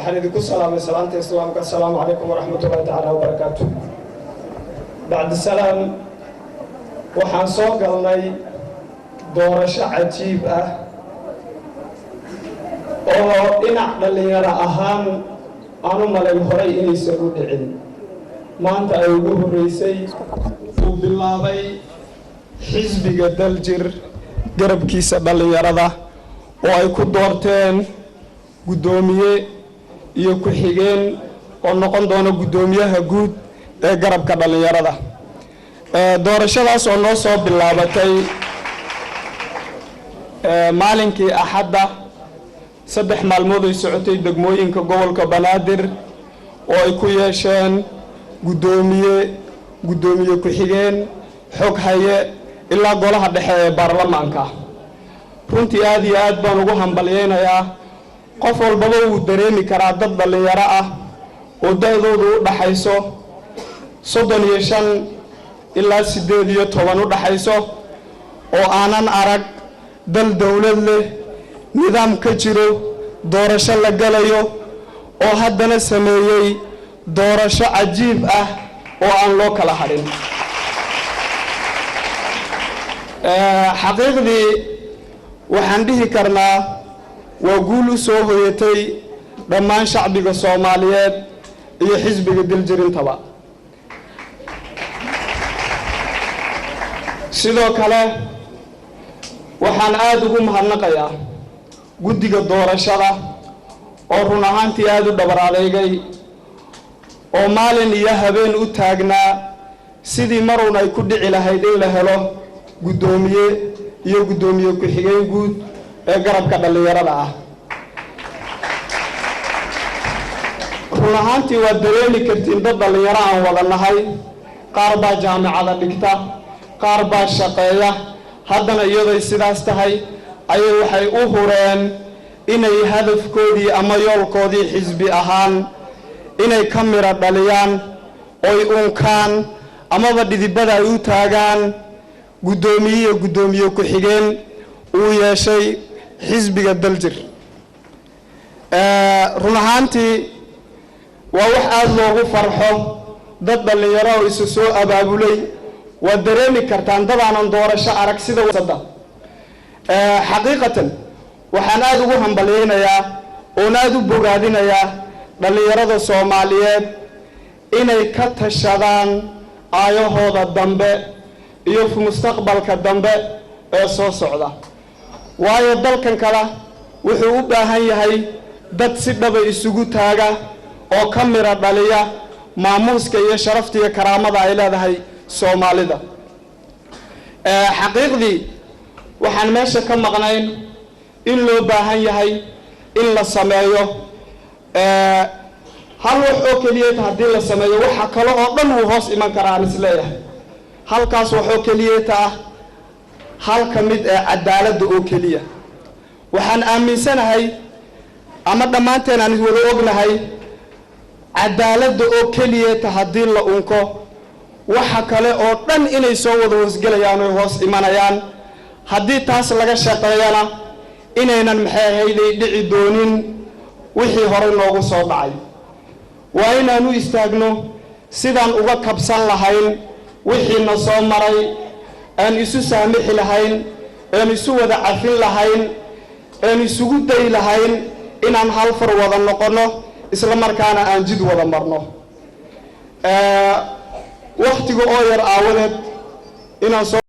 Waxaan idinku salaamay salaanta Islaamka. Asalaamu calaykum waraxmatullahi tacaala wabarakaatu. Bacdisalaam, waxaan soo galnay doorasho cajiib ah oo dhinac dhallinyaro ahaan aan u malayn horay inaysan u dhicin. Maanta ay ugu horreysay uu bilaabay xisbiga Daljir garabkiisa dhallinyarada oo ay ku doorteen guddoomiye iyo ku-xigeen oo noqon doona guddoomiyaha guud ee garabka dhallinyarada. Doorashadaas oo noo soo bilaabatay maalinkii Axadda, 3 maalmood ay socotay degmooyinka gobolka Banaadir oo ay ku yeesheen guddoomiye, guddoomiye ku-xigeen, xog haye ilaa golaha dhexe ee baarlamaanka. Runtii aad iyo aad baan ugu hambalyeynayaa. Qof walbaba wuu dareemi karaa dad dhallinyaro ah oo da-doodu u dhaxayso 35 ilaa 18 u dhaxayso oo aanan arag dal dowlad leh, nidaam ka jiro, doorasho la galayo, oo haddana sameeyey doorasho cajiib ah oo aan loo kala hadhin. Xaqiiqdii waxaan dhihi karnaa waa guul u soo hoyatay dhammaan shacbiga Soomaaliyeed iyo xisbiga Daljirintaba. Sidoo kale waxaan aada ugu mahadnaqayaa guddiga doorashada oo run ahaantii aada u dhabar adeygay oo maalin iyo habeen u taagnaa sidii maruun ay ku dhici lahayd in la helo guddoomiye iyo guddoomiye ku-xigeen guud ee garabka dhallinyarada ah. Run ahaantii waad dareemi kartiin, dad dhallinyaro aan wada nahay, qaar baa jaamicada dhigta, qaar baa shaqeeya, haddana iyadoy sidaas tahay ayay waxay u hureen inay hadafkoodii ama yoolkoodii xisbi ahaan inay ka miro dhaliyaan oy unkaan amaba dhidibada ay u taagaan guddoomiye iyo guddoomiye ku-xigeen uu yeeshay xisbiga Daljir. Run ahaantii waa wax aada loogu farxo dad dhallinyaro oo isu soo abaabulay. Waad dareemi kartaan dadaanan doorasho arag sida sada. Xaqiiqatan waxaan aada ugu hambalyeynayaa oon aada u bogaadinayaa dhallinyarada Soomaaliyeed inay ka tashadaan aayahooda dambe iyo mustaqbalka dambe ee soo socda, waayo dalkan kale wuxuu u baahan yahay dad si dhaba isugu taaga oo ka mira dhaliya maamuuska iyo sharafta iyo karaamada ay leedahay Soomaalida. Xaqiiqdii waxaan meesha ka maqnayn in loo baahan yahay in la sameeyo hal wax oo keliyata. Haddii la sameeyo, waxa kale oo dhan wuu hoos iman karaa aan isleeyahay. Halkaas wax oo keliyata ah, hal ka mid ee cadaaladda oo keliya. Waxaan aaminsanahay ama dhammaanteen aan wada ognahay, cadaaladda oo keliyata haddii la unko, waxa kale oo dhan inay soo wada hoosgelayaan oy hoos imanayaan. Haddii taas laga shaqeeyana, inaynan, maxay ahayday, dhici doonin wixii horey noogu soo dhacay. Waa inaan u istaagno sidaan uga kabsan lahayn wixiina soo maray, aan isu saamixi lahayn, aan isu wada cafin lahayn, aan isugu day lahayn inaan hal far wada noqonno, isla markaana aan jid wada marno. Wakhtiga oo yar aawadeed inaan soo